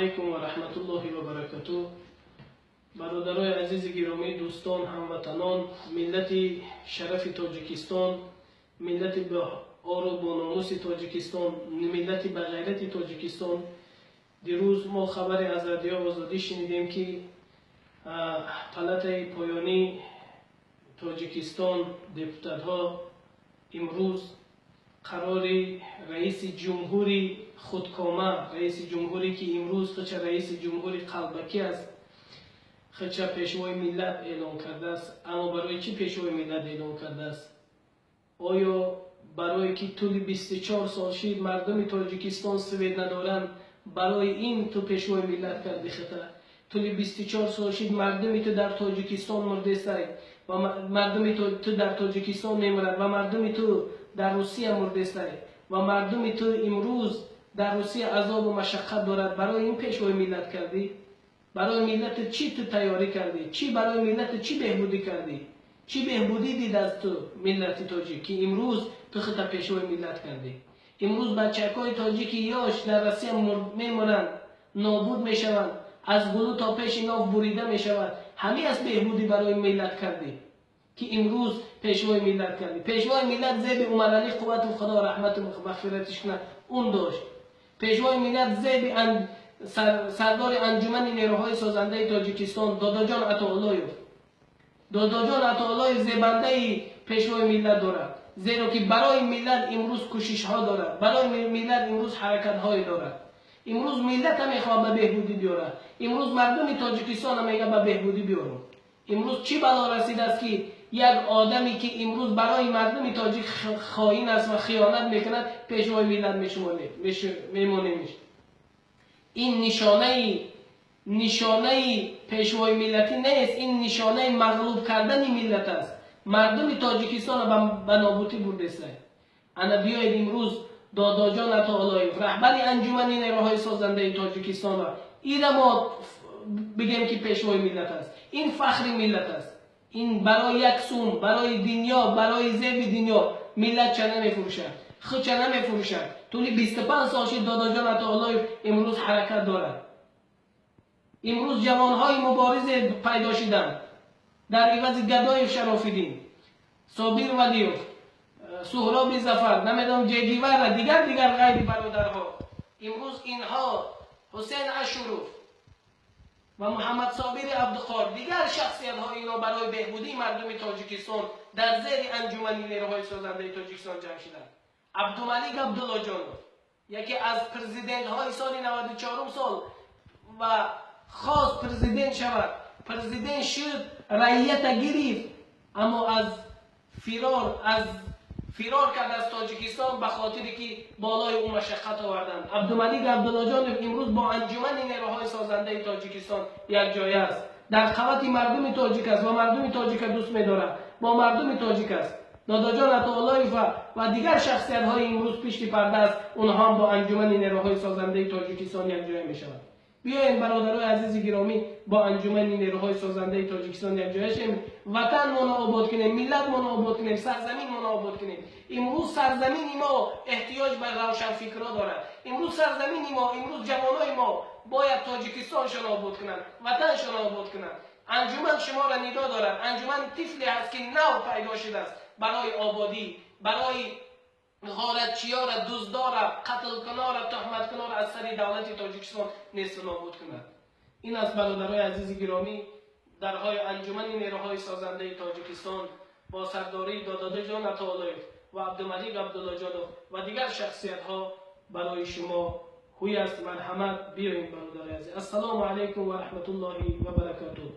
Алайкум ва раҳматуллоҳи ва баракатуҳ. Бародарои азизи гиромӣ, дӯстон, ҳамватанон, миллати шарафи Тоҷикистон, миллати ору бо номуси Тоҷикистон, миллати бағайрати Тоҷикистон. Дирӯз мо хабаре аз Радиои Озодӣ шунидем, ки палатаи поёнии Тоҷикистон, депутатҳо имрӯз қарори раиси ҷумҳури худкома, раиси ҷумҳуре, ки имрӯз худша раиси ҷумҳури қалбакӣ аст, худша пешвои миллат эълон кардааст. Аммо барои чӣ пешвои миллат эълон кардааст? Оё барое ки тӯли 24 сол шид, мардуми Тоҷикистон свет надоранд, барои ин ту пешвои миллат кардӣ худта? Тӯли 24 сол шид, мардуми ту дар Тоҷикистон мурдесай ва мардуми ту дар Тоҷикистон мемирад ва мардуми ту дар Русия мурдесай ва мардуми ту имрӯз дар Русия азобу машаққат дорад, барои ин пешвои миллат кардӣ? Барои миллати чӣ ту тайёрӣ кардӣ? Чӣ барои миллати чӣ беҳбудӣ кардӣ? Чӣ беҳбудӣ дид аз ту миллати тоҷик, ки имрӯз ту худта пешвои миллат кардӣ? Имрӯз бачакҳои тоҷики ёш дар Россия мемуранд, нобуд мешаванд, аз гулӯ то пеши ноф бурида мешавад. Ҳамин аст беҳбудӣ барои миллат кардӣ, ки имрӯз пешвои миллат кардӣ? Пешвои миллат зеби Умаралӣ Қувватов, Худо раҳмату мағфиратиш кунад, он дошт. Пешвои миллат зеби сардори Анҷумани нерӯҳои созандаи Тоҷикистон Додоҷон Атоуллоев. Додоҷон Атоуллоев зебандаи пешвои миллат дорад, зеро ки барои миллат имрӯз кӯшишҳо дорад, барои миллат имрӯз ҳаракатҳое дорад. Имрӯз миллата мехоҳад ба беҳбудӣ биёрад. Имрӯз мардуми Тоҷикистона мега ба беҳбудӣ биёрам. Имрӯз чӣ бало расидааст, ки як одаме, ки имрӯз барои мардуми тоҷик хоин аст ва хиёнат мекунад, пешвои миллат мемонемиш? Ин нишонаи пешвои миллатӣ нест, ин нишонаи мағлуб кардани миллат аст. Мардуми Тоҷикистонро ба нобудӣ бурдестай. Ана биёед, имрӯз Додоҷон Атоуллоев, раҳбари Анҷумани нерӯҳои созандаи Тоҷикистонро, ира мо бигем, ки пешвои миллат аст. Ин фахри миллат аст. Ин барои як сум, барои дунё, барои зеби дунё миллат ча намефурӯшад, худча намефурӯшад. Тӯли 25 сол шид, Додоҷон Атоуллоев имрӯз ҳаракат дорад. Имрӯз ҷавонҳои муборизе пайдо шиданд дар ивази Гадоев Шарофиддин, Собир Валиев, Суҳроби Зафар, намедонам, Че Гевара, дигар ғайри бародарҳо. Имрӯз инҳо, Ҳусейн Ашуров ва Муҳаммадсобири Абдуқор, дигар шахсиятҳо, ино барои беҳбудии мардуми Тоҷикистон дар зери Анҷумани нерӯҳои созандаи Тоҷикистон ҷамъ шиданд. Абдумалик Абдуллоҷонов, яке аз президентҳои соли 94-ум сол ва хост президент шавад, президент шуд, раията гирифт, аммо аз фирор кард аз Тоҷикистон ба хотире ки болои ӯ машаққат оварданд. Абдумалик Абдуллоҷонов имрӯз бо Анҷумани нерӯҳои созандаи Тоҷикистон якҷоя аст, дар қавати мардуми тоҷик аст ва мардуми тоҷика дӯст медорад, бо мардуми тоҷик аст. Додоҷон Атоуллоев ва дигар шахсиятҳои имрӯз пишти парда аст, онҳо бо Анҷумани нерӯҳои созандаи Тоҷикистон якҷоя мешаванд. Биёем, бародарои азизи гиромӣ, бо Анҷумани нерӯҳои созандаи Тоҷикистон якҷоя шем, ватанмонро обод кунем, миллатмонро обод кунем, сарзаминмонро обод кунем. Имрӯз сарзамини мо эҳтиёҷ ба равшанфикрҳо дорад. Имрӯз сарзамини мо, имрӯз ҷавонои мо бояд Тоҷикистоншонро обод кунанд, ватаншонро обод кунанд. Анҷуман шуморо нидо дорад. Анҷуман тифле ҳаст, ки нав пайдо шудааст, барои ободӣ, барои ғоратчиёра, дуздора, қатлкунора, туҳматкунора аз сари давлати Тоҷикистон несту нобуд кунад. Ин аст, бародарои азизи гиромӣ, дарҳои Анҷумани нерӯҳои созандаи Тоҷикистон бо сардории Додоҷон Атоуллоев ва Абдумалик Абдуллоҷонов ва дигар шахсиятҳо барои шумо ҳуй аст. Марҳамат, биёем, бародари азиз. Ассалому алайкум ва раҳматуллоҳи ва баракатуҳ.